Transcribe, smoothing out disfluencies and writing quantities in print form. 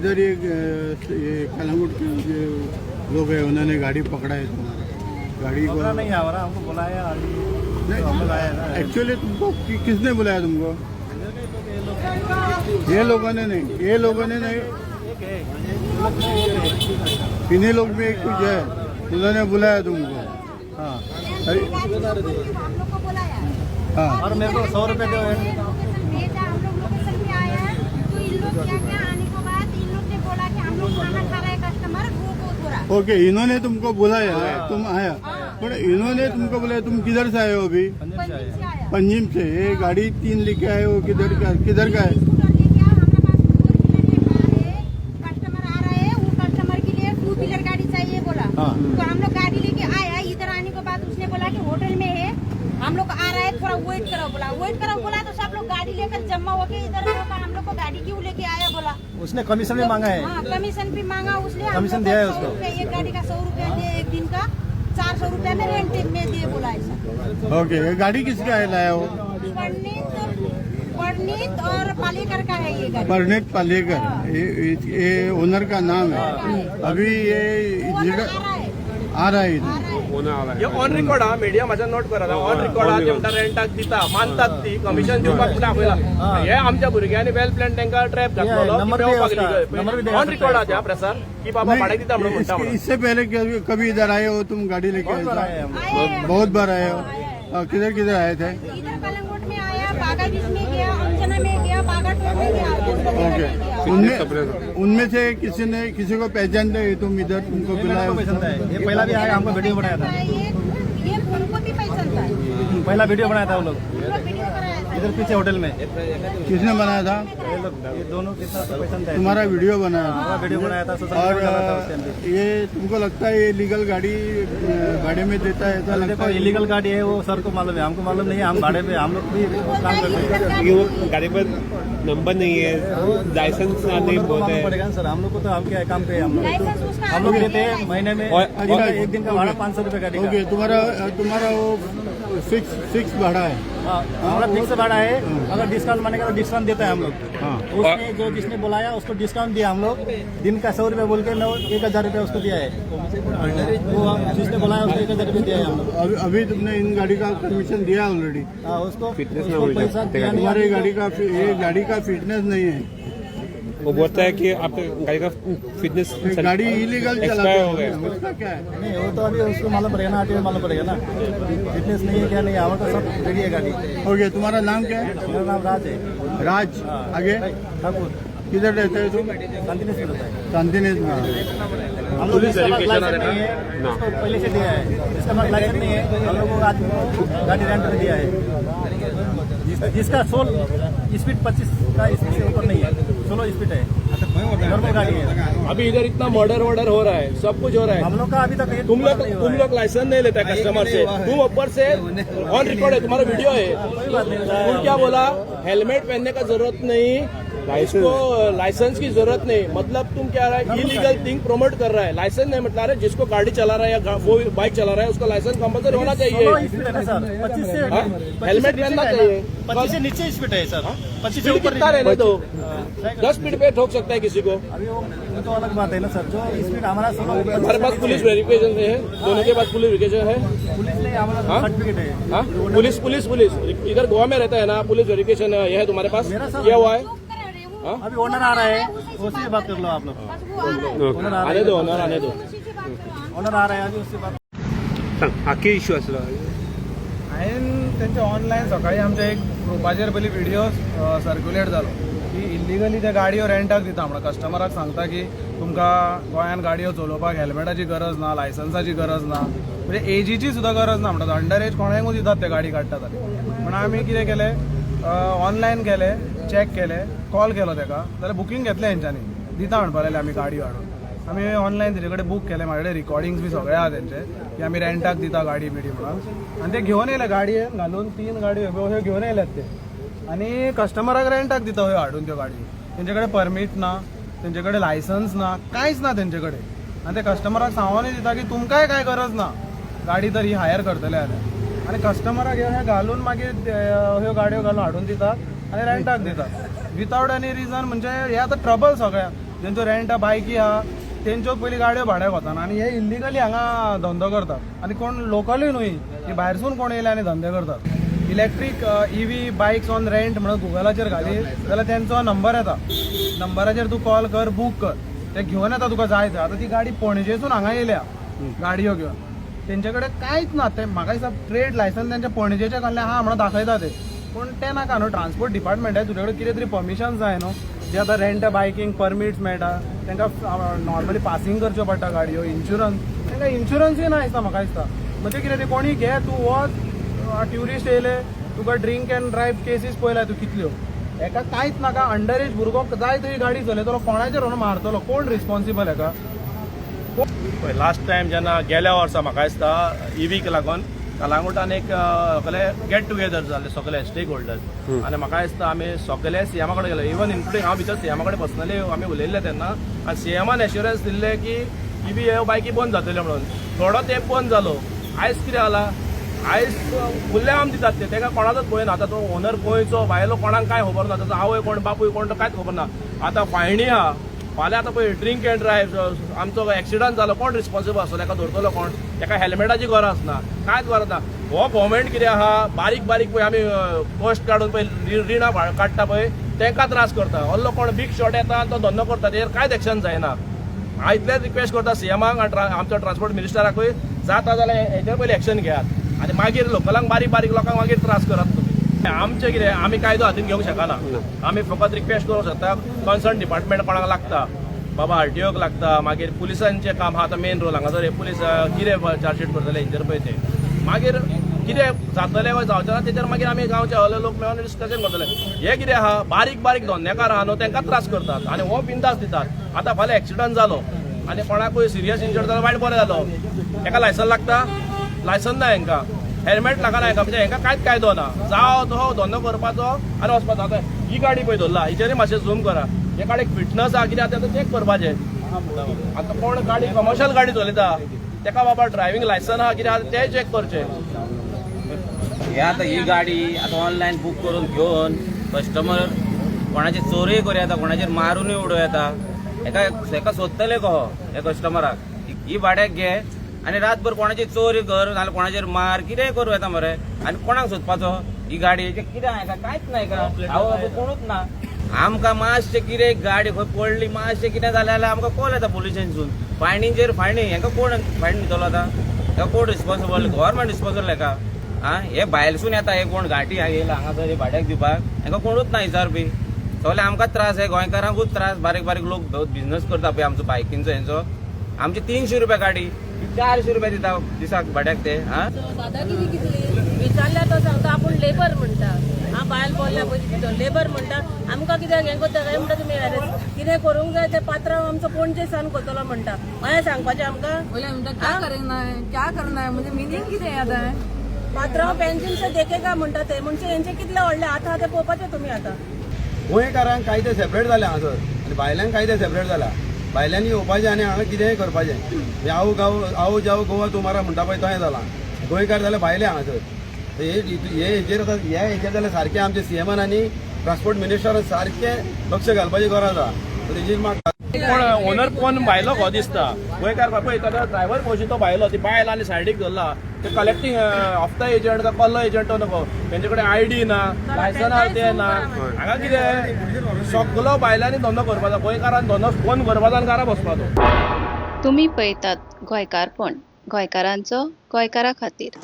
इधर एक ये कलंगुट के जो लोग हैं, उन्होंने गाड़ी पकड़ा है तुम्हारा गाड़ी को। पकड़ा नहीं है हमारा, हमको बुलाया अभी तो हम लोग आए ना। एक्चुअली तुमको किसने बुलाया तुमको? ये लोगों ने नहीं, ये लोगों ने नहीं। एक है, ये लोग में एक है। इन्हीं लोग में एक कुछ है, उन्होंने बुलाया तुमको। हाँ, अरे। हम लोग को बुलाया। हाँ। और मेरे को 100 रुपये दो। लोकेशन भेजा, हम लोग लोकेशन पे आए हैं तो इन लोग क्या क्या आने के बाद इन लोग ने बोला कि हम लोग खाना खा रहे हैं, कस्टमर वो थोड़ा। ओके, इन्होंने तुमको बुलाया, तुम आया, पर इन्होंने तुमको बुलाया, तुम किधर से आए हो अभी? पंजिम से पंजिम आए। से आया। पंजिम से। ये गाड़ी तीन लेके आए हो, किधर का, किधर का है? स्कूटर लेके आया, हमारे पास फोर व्हीलर एक कार है, कस्टमर आ रहे हैं, वो कस्टमर के लिए टू व्हीलर गाड़ी चाहिए बोला। तो हम लोग गाड़ी लेके आया। इधर आने के बाद उसने बोला कि होटल में है, हम लोग आ रहे हैं, थोड़ा वेट करो बोला। वेट करो बोला तो सब लोग गाड़ी लेकर जमा होके इधर होकर हम लोग को गाड़ी क्यों लेके आया बोला। उसने कमीशन भी मांगा है। हाँ, कमीशन भी मांगा उसने हम कमीशन लोग को। दिया है 100 उसको। रुपया, एक गाड़ी का 100 रुपया दिए, एक दिन का 400 रुपया में रेंट में दिए बोला ऐसा। ओके, ये गाड़ी किसका है लाया हो? परिणीत, परिणीत और पालेकर का है ये गाड़ी। परनेट पालेकर, ये ओनर का नाम है। अभी ये ओनर जगह आ रहा है। आ रहा है इधर। हे ऑन रिकॉर्ड हा, मिडिया म्हाज्या नोट करा, ऑन रिकॉर्ड हा। ते म्हणटा रेंटाक दिता, मानतात ती कमिशन दिवपाक म्हूण दाखयला। हे आमच्या भुरग्यांनी वेल प्लॅन तांकां ट्रॅप घातलेलो। नंबर भी है उसका, नंबर भी देगा। ऑन रिकॉर्ड हा त्या प्रेसार की बाबा भाड्याक दिता म्हणून म्हणटा इसके, म्हणून। इससे पहले कभी कभी इधर आए हो तुम गाड़ी लेके? बहुत बार आए हम। आए हैं। बहुत बार आए हो। हाँ, किधर किधर आए थे? इधर कलंगोट में आया, बागा बीच में गया, अंजना में गया, बागा टोल में गया, उसको ओके। लेकर गया। उनमें उनमें से किसी ने किसी को पहचानते हो तुम? इधर तुमको ये मेरे बुलाया को पहचानता है, ये पहला भी आया, हमको वीडियो बनाया था। ये उनको भी पहचानता है। पहला वीडियो बनाया था वो लोग। उन लोग वीडियो बनाया था। इधर पीछे होटल में। किसने बनाया था? ये लोग, ये दोनों कितना तो पहचानता है। तुम्हारा वीडियो बनाया था? हमारा वीडियो बनाया था, सोशल और मीडिया डाला था उस टाइम पे। ये तुमको लगता है ये लीगल गाड़ी भाड़े में देता है, ऐसा अभी लगता देखो, है? इलीगल गाड़ी है वो सर को मालूम है, हमको मालूम नहीं है। हम भाड़े पे, हम लोग भी बोलता काम है करते हैं। इलीगल गाड़ी कि वो नहीं है। गाड़ी पर नंबर नहीं है, लाइसेंस नहीं ओनर को बहुत मालूम है। पड़ेगा ना सर, हम लोग को तो हम क्या काम पे है हम लोग। लाइसेंस उसका हम लोग आता लेते है, हैं महीने में और एक दिन का भाड़ा 500 रुपये गाड़ी का। ओके, तुम्हारा तुम्हारा वो फिक्स फिक्स भाड़ा है? हाँ, हमारा फिक्स भाड़ा है। अगर डिस्काउंट मानेगा तो डिस्काउंट देता है हम लोग। उसने जो जिसने बुलाया उसको डिस्काउंट दिया हम लोग। दिन का 100 रुपये बोल के मैं 1000 रुपये उसको दिया है। वो जिसने बुलाया उसको 1000 रुपये दिया है हम लोग। अभी अभी तुमने इन गाड़ी का परमिशन दिया ऑलरेडी? हाँ, उसको फिटनेस ना उसको हो जाए। पैसा दिया नहीं। तुम्हारी गाड़ी का, ये गाड़ी का फिटनेस नहीं है। वो बोलता है कि आपका गाड़ी का फिटनेस ये गाड़ी इलीगल चलाते एक्सपायर हो गया। हो, उसका क्या है? नहीं, वो तो अभी उसको मालूम पड़ेगा ना, आरटीओ मालूम पड़ेगा ना, फिटनेस नहीं है क्या नहीं है। हमारा तो सब रेडी है गाड़ी। ओके, तुम्हारा नाम क्या है? मेरा नाम राज है। राज, आगे? ठाकुर। किधर रहते हो तुम? शांतिनिवास में रहता है। शांतिनिवास में। हम लोग जिसका पास लाइसेंस नहीं है उसको पहले से दिया है। जिसका पास लाइसेंस नहीं है, हम लोग को आज गाड़ी रेंट पे दिया है। जिसका सोल स्पीड 25 का स्पीड से ऊपर नहीं है, 16 स्पीड है, नॉर्मल गाड़ी है। अभी इधर इतना मर्डर वर्डर हो रहा है, सब कुछ हो रहा है। हम लोग का अभी तक ये तुम लोग नहीं हुआ तुम है। लोग लाइसेंस नहीं लेता है कस्टमर से, तुम ऊपर से ऑन रिकॉर्ड है, तुम्हारा वीडियो है। कोई बात नहीं। तुम क्या बोला? हेलमेट पहनने का जरूरत नहीं, इसको लाइसेंस की जरूरत नहीं। मतलब तुम क्या रहा है, इलीगल थिंग प्रमोट कर रहा है। लाइसेंस नहीं, मतलब अरे जिसको गाड़ी चला रहा है या वो बाइक चला रहा है, उसका लाइसेंस कंपलसरी होना 16 चाहिए। स्पीड है ना सर, 25 से हाँ? 25 से हेलमेट नीचे पहनना का है ना। चाहिए। 25 से नीचे स्पीड है सर, 25 से स्पीड ऊपर कितना नहीं। रहने दो, 10 स्पीड पे ठोक सकता है किसी को। अभी वो तो अलग बात है ना सर, जो स्पीड हमारा 16 हमारे पास पुलिस वेरिफिकेशन है, दोनों के पास पुलिस वेरिफिकेशन है। पुलिस नहीं, हमारा हाँ? सर्टिफिकेट है। हाँ, पुलिस पुलिस पुलिस इधर गोवा में रहता है ना, पुलिस वेरिफिकेशन ये है तुम्हारे पास? मेरा सर- किया हुआ है? चुप करो रे, वो अभी ओनर आ रहा है, उसी से बात कर लो आप लोग। बस वो आ रहा है। ओनर आ रहा आने है। दो, ओनर आने दो। उसी से बात करो हम। ओनर आ रहा है अभी, उससे बात। सांग, हा कितें इश्यू आसलो? हांवें तेंचे ऑनलायन सकाळी आमच्या एक ग्रुपाचेर पयली व्हिडिओ सर्क्युलेट जालो की इल्लिगली ते गाडयो रेंटाक दिता म्हणून कस्टमराक सांगता की तुमकां गोंयान गाडयो चलोवपाक हेल्मेटाची गरज ना, लायसन्साची गरज ना, म्हणजे एजीची सुद्दां गरज ना म्हणटा। अंडर एज कोणाकूय दितात ते गाडी काडटा जाल्यार म्हणून आमी कितें केलें, ऑनलायन केलें, चॅक केलें, कॉल केलो तेका जाल्यार बुकींग घेतलें। हेंच्यांनी दिता म्हणपाक लागले आमी गाडी हाडून। आमी ऑनलायन तेजे कडेन बूक केलें, म्हाजे कडेन रिकॉर्डिंग्स बी सगळे आहा तेंचे की आमी रेंटाक दिता गाडी बिडी म्हणून। आनी ते घेवन येयले गाडयेन घालून, तीन गाडयो ह्यो घेवन येयल्यात ते आनी कस्टमराक रेंटाक दिता ह्यो हाडून त्यो गाडयो। तेंचे कडेन परमीट ना, तेंचे कडेन लायसन्स ना, कांयच ना तेंचे कडेन। आनी ते कस्टमराक सांगोनूय दिता की तुमकांय कांय गरज ना गाडी तर ही हायर करतले जाल्यार। आनी कस्टमराक हे घालून मागीर ह्यो गाडयो घालून हाडून दितात आनी रेंटाक दितात विदावट एनी रिजन। म्हणजे हे आतां ट्रबल सगळ्याक। जेंचो रेंट बायकी आहा तेंच्यो पयलीं गाडयो भाड्याक वताना आनी हे इल्लिगली हांगा धंदो करतात आनी कोण लोकलूय न्हय की भायरसून कोण येयले आनी धंदे करतात. Electric EV bikes on rent म्हणून गुगलाचेर घाली जाल्यार तेंचो नंबर येता, नंबराचेर तूं कॉल कर, बूक कर, ते घेवन येता तुका जाय थंय. आतां ती गाडी पणजेसून हांगा येयल्या गाडयो घेवन, तेंचे कडेन कांयच ना. ते म्हाका दिसता ट्रेड लायसन्स तेंच्या पणजेच्या कडल्यान आहा म्हणून दाखयता ते, पूण तें नाका न्हू. ट्रान्सपोर्ट डिपार्टमेंट तुजे कडेन कितें तरी परमिशन जाय न्हू. जे आतां रेंट बायकींग परमिट्स मेळटा तांकां नॉर्मली पासिंग करच्यो पडटा गाडयो, इन्शुरन्स, तांकां इन्शुरन्सूय ना दिसता म्हाका दिसता. म्हणजे कितें ते कोणी घे तूं वच, ट्युरिस्ट येयले तुका ड्रिंक एंड ड्रायव्ह केसीस पळयल्या तूं कितल्यो. हेका कांयच नाका, अंडर एज भुरगो जाय थंय गाडी चलयतलो, कोणाचेर व्हरून मारतलो, कोण रिस्पॉन्सिबल हेका? पळय लास्ट टायम जेन्ना गेल्या वर्सा म्हाका दिसता ईव्हीक लागून कलांगुटान एक सगळे गेट टुगेदर जाल्ले सगळे स्टेक होल्डर्स आनी म्हाका दिसता आमी सगळे सीएमा कडेन गेले, इवन इन्क्लुडींग हांव भितर सीएमा कडेन पर्सनली आमी उलयल्ले तेन्ना आनी सीएमान एश्युरन्स दिल्ले की ईव्ही ह्यो बायकी बंद जातल्यो म्हणून. थोडो तेंप बंद जालो. आयज कितें जाला, आयज खुल्लेआम दितात ते, ताका कोणाचोच भंय ना. आतां तो ओनर गोंयचो भायलो कोणाक कांय खबर ना, ताचो आवय कोण बापूय कोण तो कांयच खबर ना. आतां फायनी आहा फाल्यां, आतां पळय ड्रिंक एंड ड्रायव्ह आमचो एक्सिडंट जालो, कोण रिस्पॉन्सिबल आसतलो? ताका धरतलो कोण? ताका हेल्मेटाची गरज ना, कांयच गरज ना. हो गव्हर्मेंट कितें आहा, बारीक बारीक पळय आमी कश्ट काडून पळय रिणां काडटा पळय तांकां त्रास करता. असलो कोण बीग शॉट येता आनी तो धंदो करता, तेजेर कांयच एक्शन जायना. हांव इतलेंच रिक्वेस्ट करता सीएमाक आनी आमच्या ट्रान्सपोर्ट मिनिस्टराकूय, जाता जाल्यार हेचेर पयलीं एक्शन घेयात आनी मागीर लोकलांक बारीक बारीक लोकांक मागीर त्रास करात तुमी. आमचें कितें, आमी कायदो हातीन घेवंक शकना, आमी फकत रिक्वेस्ट करूंक शकता कन्सर्न डिपार्टमेंट कोणाक लागता, बाबा आरटीओक लागता, मागीर पुलिसांचें काम आहा. आतां मेन रोल हांगासर हे पुलीस कितें चार्जशीट करतले हेंचेर पळय ते मागीर कितें जातलें वा जावचें ना तेचेर मागीर आमी गांवचे हले लोक मेळून डिस्कशन करतले. हे कितें आहा, बारीक बारीक धंदेकार आहा न्हू तांकां त्रास करतात आनी हो बिंदास दितात. आतां फाल्यां एक्सिडंट जालो आनी कोणाकूय सिरियस इंजर्ड जालो, वायट बरें जालो, हेका लायसन लागता? लायसन ना हेंकां, हेल्मेट लागना हेंकां, म्हणजे हेंकां कांयच कायदो ना. जावं तो धंदो करपाचो आनी वचपाचो. आतां ही गाडी पळय धरला, हिचेरय मातशें झूम करा, हे गाडयेक फिटनस आहा कितें आतां चॅक करपाचें. आतां कोण गाडी कमर्शियल गाडी चलयता तेका बाबा ड्रायव्हिंग लायसन आहा कितें आहा तेंय चॅक करचें. हे आतां ही गाडी आतां ऑनलायन बूक करून घेवन कस्टमर कोणाचे चोरय करूं येता, कोणाचेर मारुनूय उडोवं येता. हेका हेका सोदतले कहो हे कस्टमराक? ही भाड्याक घे आनी रातभर कोणाची चोरी कर, नाल्यार कोणाचेर मार, कितेंय करूं येता मरे. आनी कोणाक सोदपाचो ही गाडी? कितें हेका कांयच ना, हेका आवय बापूय कोणूच ना. आमकां मातशें कितें गाडी खंय पडली, मातशें कितें जालें जाल्यार आमकां कॉल येता पुलिशेनसून, फायनीचेर फायनी. हेंका कोण फायन दितलो आतां? हेका कोण रिस्पॉन्सिबल? गव्हर्मेंट रिस्पॉन्सिबल हेका. आं, हे भायलसून येता, हे कोण घाटी येयला हांगासर हे भाड्याक दिवपाक, हेंका कोणूच ना विचारपी. सगळे आमकां त्रास, हे गोंयकारांकूच त्रास. बारीक बारीक लोक बिझनस करता पळय आमचो बायकींचो हेंचो. आमची 300 रुपया गाडी, 400 रुपया दिता दिसाक भाड्याक ते. आं, दादागिरी कितली विचारल्यार तो सांगता आपूण लेबर म्हणटा. हांव बायल बोल्ल्या पयलीं तो लेबर म्हणटा. आमकां कित्याक हें करता काय म्हणटा तुमी? अरेस्ट कितें करूंक जाय तें पात्रांव आमचो पणजे सान करतलो म्हणटा. मागीर सांगपाचें आमकां क्या करना है, क्या करना है, म्हणजे मिनींग कितें आतां? पात्रांव पेन्शन से देखेगा म्हणटा ते, म्हणजे हेंचे कितले व्हडले आतां ते पळोवपाचें तुमी आतां. गोंयकारांक कायदे सेपरेट जाले हांगासर आनी भायल्यांक कायदे सेपरेट जाला. भायल्यांनी येवपाचें आनी हांगा कितेंय करपाचें. आओ गांव आओ जाओ गोवा तुम्हारा म्हणटा पळय तशें जालां. गोंयकार जाल्यार भायले हांगासर. हे हेजेर आतां ह्या हेजेर जाल्यार सारकें आमचे सीएमान आनी ट्रान्सपोर्ट मिनिस्टरान सारकें लक्ष घालपाची गरज आहा. तेजेर म्हाका कोण ओनर कोण भायलो हो दिसता गोंयकार. पळय ताका ड्रायव्हर पळोवशी तो भायलो, ती बायल आनी सायडीक धरला. ते कलेक्टींग हफ्ता एजंट का कल्लो एजंट तो नको, तेंचे कडेन आयडी ना, लायसन आहा ते ना. हांगा कितें सगलो बायलांनी धंदो करपाचो, गोंयकारान धंदो बंद करपाचो आनी घरा बसपाचो. तुमी पळयतात गोंयकारपण, गोंयकारांचो गोंयकारा खातीर.